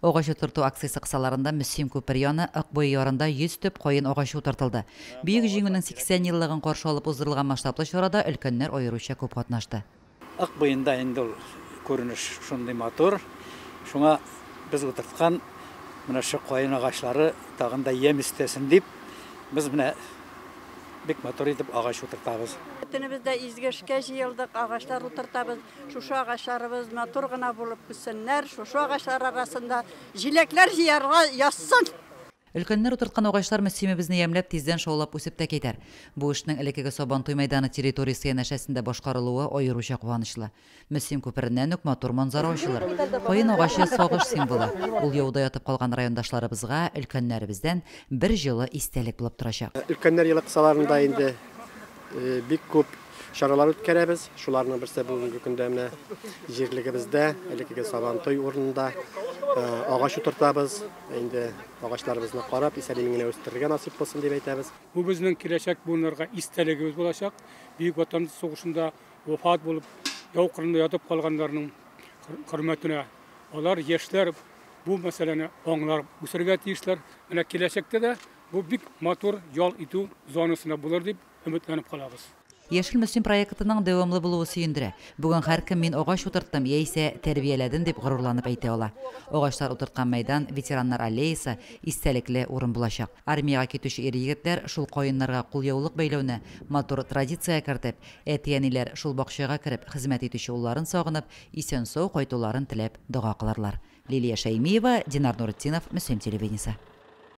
Агач утырту акциясе кысаларында Мөслим күпер яны Ык буе ярында 100 төп каен агачы утыртылды. Бөек Җиңүнең 80 еллыгын каршы алып уздырылган масштаблы чарада өлкәннәр аеруча күп катнашты. Ык буенда инде ул күренеш шундый матур. Шуңа без утырткан менә шу каен агачлары тагын да ямь өстәсен дип, без менә бик матур итеп агач утыртабыз. Бөтенебез дә изге эшкә җыелдык, агачлар утыртабыз. Шушы агачларыбыз матур гына булып үссеннәр, шушы агачлар арасында җиләкләр җыярга язсын. Өлкәннәр утырткан агачлар Мөслимебезне ямьләп, тиздән шаулап үсеп тә китәр. Бу эшнең элеккеге Сабантуй мәйданы территориясе янәшәсендә башкарылуы аеруча куанычлы. Мөслим күпереннән үк матур манзара ачылыр. Каен агачы сагыш символы. Ул яуда ятып калган райондашларыбызга өлкәннәребездән бер җылы истәлек булып торачак. Өлкәннәр елы кысаларында инде бик күп чаралар үткәрәбез. Шуларның берсе бүгенге көндә менә җирлегебездә, элеккеге Сабантуй урынында агач утыртабыз. Инде агачларыбызны карап, исән-имин генә үстерергә насыйп булсын дип әйтәбез. Бу безнең киләчәк буыннарга истәлегебез булачак. Бөек Ватан сугышында вафат булып, яу кырында ятып калганнарның хөрмәтенә. Алар, яшьләр, бу мәсьәләне аңлар үсәргә тиешләр. Менә киләчәктә дә бу бик матур ял итү зонасына булыр дип өметләнеп калабыз. Яшел Мөслим проектының дәвамлы булуы сөендерә. Бүген һәркем мин агач утырттым яисә тәрбияләдем дип горурланып әйтә ала. Агачлар утырткан мәйдан ветераннар аллеясы истәлекле урын булачак. Армиягә китүче ир-егетләр шул каеннарга кулъяулык бәйләүне матур традициягә кертеп, әти-әниләр шул бакчага кереп хезмәт итүче улларын сагынып, исән-сау кайтуларын теләп дога кылырлар. Лилия Шәймиева, Динар Нуретдинов, Мөслим телевидениесе.